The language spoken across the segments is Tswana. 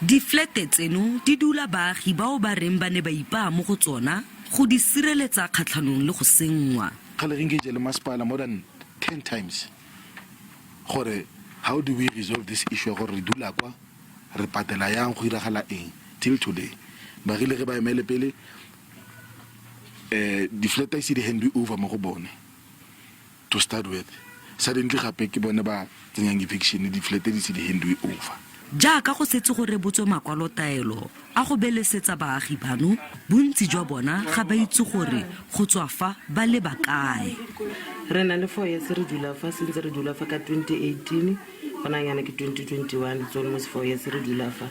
Diflete tseno di dula baagi bao ba reng ba ne ba ipaa mo go tsona go di sireletsa kgatlhanong le go senngwa. Kgale re engage le masepala more than 10 times gore how do we resolve this issue ya gore re dula kwa, re patela yang, go iragala eng. Till today ba rile re ba emele pele di-flat ise di handwe over mo go bone to start with. Suddenly gape ke bone ba tsenyang eviction, di-flat di se di handwe over. Jaaka go setse go rebotswe makwalotaelo a go belesetsa baagi bano, bontsi jwa bona ga ba itse gore go tswa fa ba leba kae. Re na le 4 years re dula fa, sentse re dula fa ka 2018, gona yana ke 2021, it's almost 4 years re dula fa.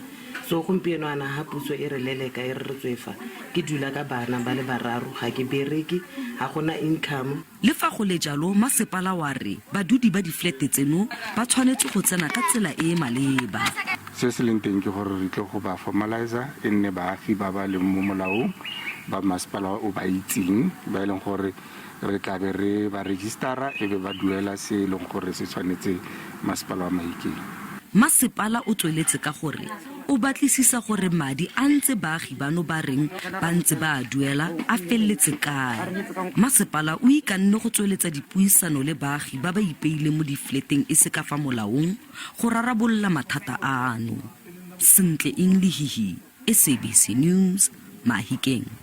So gompieno ana ha puso e re leleka, e re re tswe fa, ke dula ka bana ba le bararo, ga ke bereke, ga gona income. Le fa go le jalo, masepala wa re badudi ba diflete tseno ba tshwanetse go tsena ka tsela e e maleba. Se se leng teng ke gore re tle go ba formalizer, e nne baagi ba ba leng mo molaong ba masepala o ba itseng, ba e leng gore re tla be re ba registera, e be ba duela se e leng gore se tshwanetse masepala wa Mahikeng. Masepala o tsweletse ka gore o batlisisa gore madi a ntse baagi bano ba reng ba ntse ba a duela a feletse kae. Masepala o ikanne go tsweletsa dipuisano le baagi ba ba ipeileng mo difleteng e se ka fa molaong go rarabolola mathata ano. Sentle Eng Lehihi, SABC News, Mahikeng.